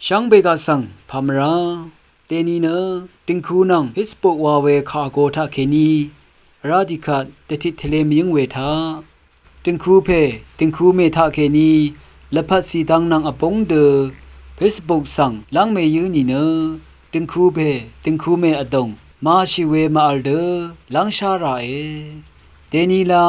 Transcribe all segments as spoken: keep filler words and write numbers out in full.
Shvngbe gaq svng pàmvrá deni nø døngku nvng Facebook wa we kà vgo taqkèní vrá tiqkvt dvtit tvle mvyǿng we taq døngku pè døngku mè taqkèní lvpat zìdvng nvng vbúng dø Facebook svng lv́ng mèyǿ nìnø døngku pè døngku mè vdòng mashì we mvvl dø lv́ngshá ràe. Deni la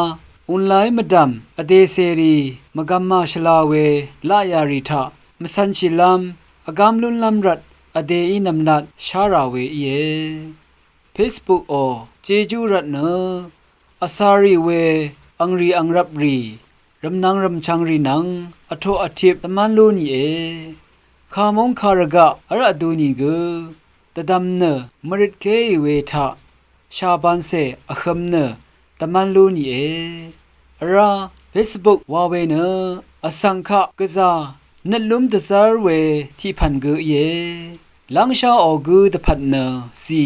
online mvdv̀m vdè cèrì mvgvma shvla we laqyà rì taq mvcv̄nshìlv́m vgám lúnlv́m rvt vdèí nv̀mlat shá rà we íe. Facebook ò jejú rvtnø vsarì we angrì angrvprì rvmnvng rvmchvngrì nvng vtoq vtip dvmv́n lú nìe. Kamúng karvgaq v́r vdu nìgø dvdvm nø mvrøtkéì we taq shàbancè vhøm nø dvmv́n lú nìe. Vrá Facebook wa we nø vsvng kaq gvzà nøt lúm dvzv́r we tiqpv̀n gø íe. Lv́ngsháò gǿ dvpvt nø zì,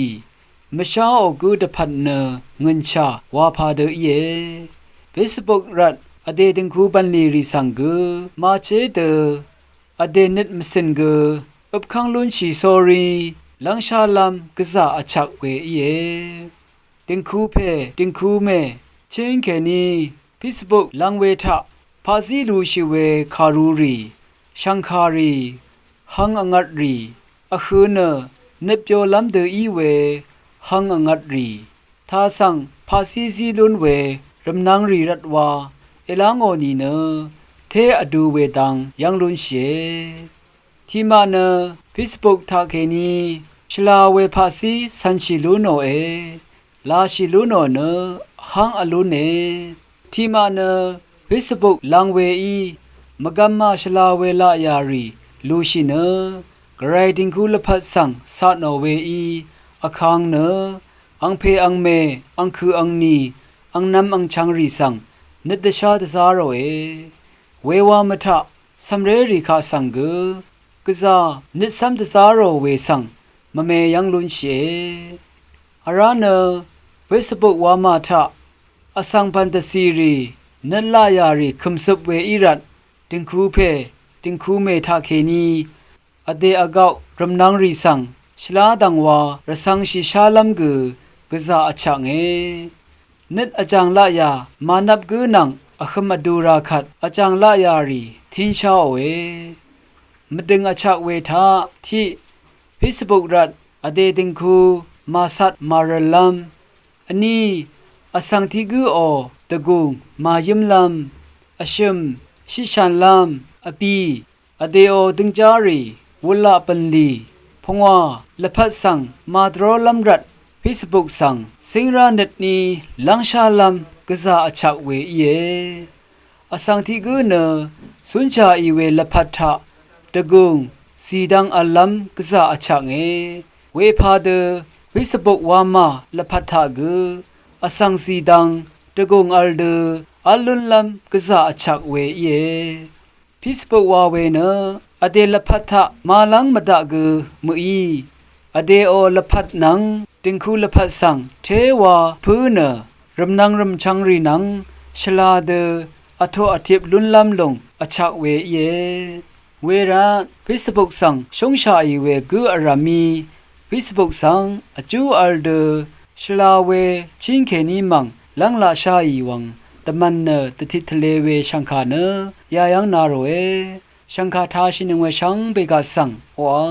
mvsháò gǿ dvpvt nø ngø̀nshà wa padø íe. Facebook rvt vdè døngku bv̀nlì rì svng gø maché dø vdè nøt mvcø̀n gø øpkv́ng lúnshì sórí lv́ngshálv́m gvzà vchvk we íe. Døngku pè døngku mè chíng kèní Facebook lv̄ng we taq paqzí lushì we kàrurì shv̀ngkàrì hvng vngvtrì vhø̄ nø nøtbyolv́m dø í we hvng vngvtrì taq svng paqzí zí lún we rvmnvngrì rvtwa èlv́ngò nìnø té vdu we dang yv́ng lúnshìe. Tiqmaq nø Facebook taqkèní shvla we paqzí cv̄nshì lú nòe, lashì lú nò nø hv́ng vlúne. Tiqmaq nø Facebook lv̄ng weí mvgvma shvla we laqyà rì lushì nø gvray døngku lvpat svng catnò weí vkang nø angpè angmè angkø̀ angnì angnv̄m angchv̄ng rì svng nøt dvshá dvzá ròe. Wewa mvtaq cv̀mré rì kaq svng gø gvzà nøt cv́m dvzá rò we svng mvme yv́ng lúnshìe. Vrá nø Facebook wamà taq vsvng bv̀n dvcì rì nøt laqyà rì kø̀mzøp we í rvt døngku pè døngku mè taqkèní vdè vgvp rvmnvngrì svng shvlá dv̀ngwa rvcv̄ngshì shálv́m gø gvzà vchvknge. Nøt vjàng laqyà mànvp gǿ nvng vhø̄m vdu rā kvt vjàng laqyà rì tínsháòe. Mvdø̀ng vchvk we taq tiq Facebook rvt vdè døngku màcat màrv̀llv́m, vní vsvng tiq gǿò dvgùng màyǿmlv́m, vshø̀m shiqshànlv́m, vbì vdèò døngjárì wulaq bø̀nlì pungwà lvpat svng màdvrólv́m rvt Facebook svng cíngrá nøtní lv́ngshálv́m gvzà vchvk we íe. Vsvng tiq gǿ nø cúnshàì we lvpat taq dvgùng zìdvng v̀llv́m gvzà vchvknge. Wepadø Facebook wamà lvpat taq gø vsvng zìdvng dvgùng v̄l dø v́l lúnlv́m gvzà vchvk we íe. Facebook wa we nø vdè lvpat taq màlv́ng mvdaq gø mø̀í. Vdèò lvpat nvng døngku lvpat svng téwa pǿ nø rvmnvng rvmchv̄ngrì nvng shvla dø vtoq vtip lúnlv́m lùng vchvk we íe. Wervt Facebook svng shóngshàì we gǿ vrv̀mí Facebook svng vjú v̄l dø shvla we chíng kèní mv̀ng lv́ng laqsháì wv̀ng dvmv̀n nø dvtit tvle we shv̀ngkà nø yayv́ng na ròe. Shv̀ngkà tāshìnøng we shvngbe gaq svng oqà